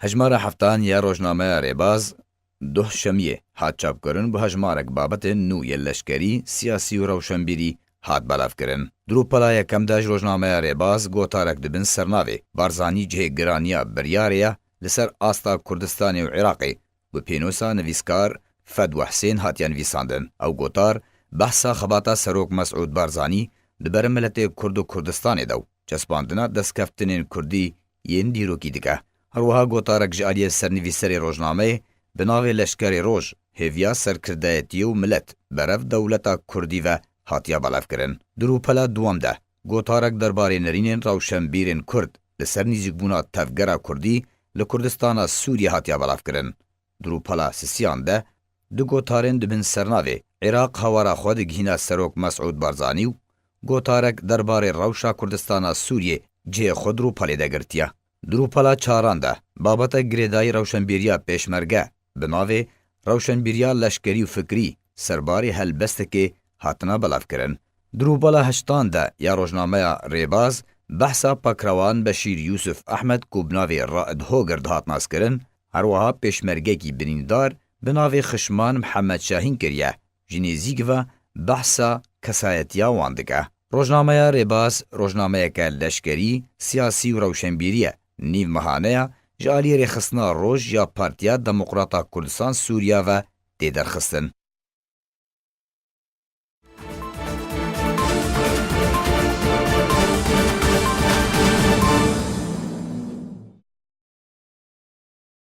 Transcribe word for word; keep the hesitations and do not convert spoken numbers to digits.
Hejmara heftan ya rojnameya Rêbaz, Duh Şemiyê, hat çapkirin, bi hejmarek babetên nû yên leşkerî, siyasî û rewşenbîrî hat belavkirin. Di rûpela yekem de ji rojnameya Rêbaz gotarek di bin sernavê Barzanî cihê giraniya biryarê ye li ser asta Kurdistanê û Iraqê, bi pênûsa nivîskar Fedwe Hisên hatiye nivîsandin. Ew gotar behsa xebata Serok Mesûd Barzanî di ber miletê Kurd û Kurdistanê de û çespandina destkeftinên Kurdî yên dîrokî dike. Her wiha gotarek ji aliyê sernivîserê rojnameyê bi navê Leşkerê Roj, hêviya serkirdayetiyê û milet berev dewleta Kurdî ve hatiye belavkirin. Di rûpela duwem de gotarek derbarê nerînên rewşenbîrên Kurd li ser nîzîkbûna tevgera Kurdî li Kurdistana Sûriyê hatiye belavkirin. Di rûpela sisiyan de du gotarên di bin sernavê Iraq hawara xwe digihîna Serok Mesûd Barzanî û gotarek derbarê rewşa Kurdistana Sûriyê cihê xwe di rûpelê de girtiye. Di rûpela çaran de babeta girêdayî rewşenbîriya Pêşmerge bi navê rewşenbîriya leşkerî û fikrî serbarê helbestekê hatine belavkirin. Di rûpela heştan de ya rojnameya Rêbaz behsa Pakrewan Beşîr Yûsif Ehmed ku bi navê Raed Hogir dihat naskirin, her wiha pêşmergekî binîndar bi navê Xişman Mihemed Şahîn kiriye. Ji nêzîk ve behsa kesayetiya wan dike. Rojnameya Rêbaz rojnameyeke leşkerî, siyasî û rewşenbîrî ye. Nîv mehane ya ji aliyê rêxistina roj ya Partiya Demokrata Kurdistan Sûriya ve tê derxistin.